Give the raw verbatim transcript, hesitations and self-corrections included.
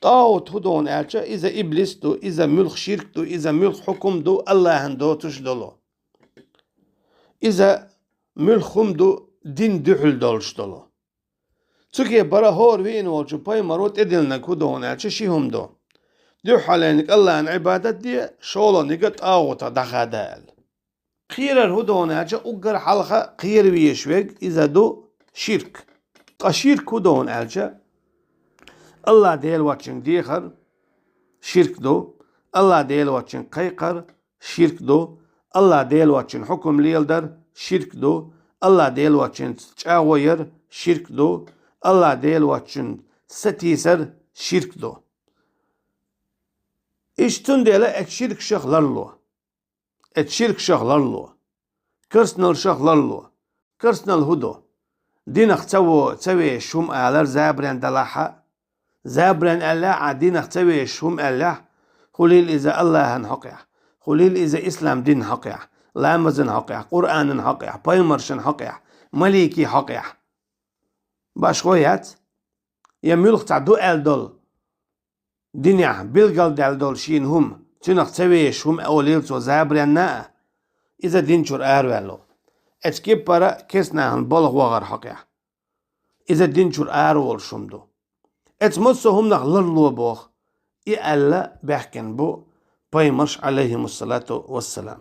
ТӀагӀут хӀу ду аьлча, иза иблис ду, иза муьлхха ширк ду, иза муьлхха хьукум ду, Аллахьан доцуш долу. Иза муьлхха хӀума ду, дин дуьхьал долуш долу. Цуьнан бара хӀора веана волчу пайхамаро тӀедиллинарг хӀу ду аьлча, ши хӀума ду. Дуьххьарлерниг Аллахьан Ӏибадат де, шолгӀаниг тӀагӀутах дӀахада аьлла. Кхерар хӀу ду аьлча, уггар хьалха кхера везаш верг, иза ду ширк. Ткъа ширк хӀу ду аьлча, Аллахь Дела воцчуьнга дехар ширк ду, Аллахь Дела воцчуьнга кхайкхар ширк ду, Аллахь Дела воцчуьнан хьукум леладар ширк ду, Аллахь Дела воцчуьнца чӀагӀо яр ширк ду, Аллахь Дела воцчуьнца сатийсар ширк ду. Иштта цундела оцу ширкашах ларло. Оцу ширкашах ларло. Керстаналлашах ларло. Керстаналла хӀу ду? Динах ца во, ца вешаш хӀума алар забаран далахь а. Забаран аьлла а, динах ца вешаш хӀума аьллехь, хуьлийла иза Аллахьан хьокъехь, хуьлийла иза ислам динан хьокъехь, ламазан хьокъехь, Къуръанан хьокъехь, пайхамаршан хьокъехь, маликийн хьокъехь. Башхо яц? Я муьлхха цхьа ду аьлла долу динехь билгалдаьлла долу шена хӀума, цуьнах ца вешаш хӀума олийла цо забаран а, иза дин чуьра араваьлла. Оцу кеппара керстанахана балха вахар хьокъехь. Иза дин чуьра араволуш хӀума ду. Оцу массо а хӀуманах ларло боху, и аьлла баьхкина бу пайхамарш, Ӏалайхимуссалату вассалам.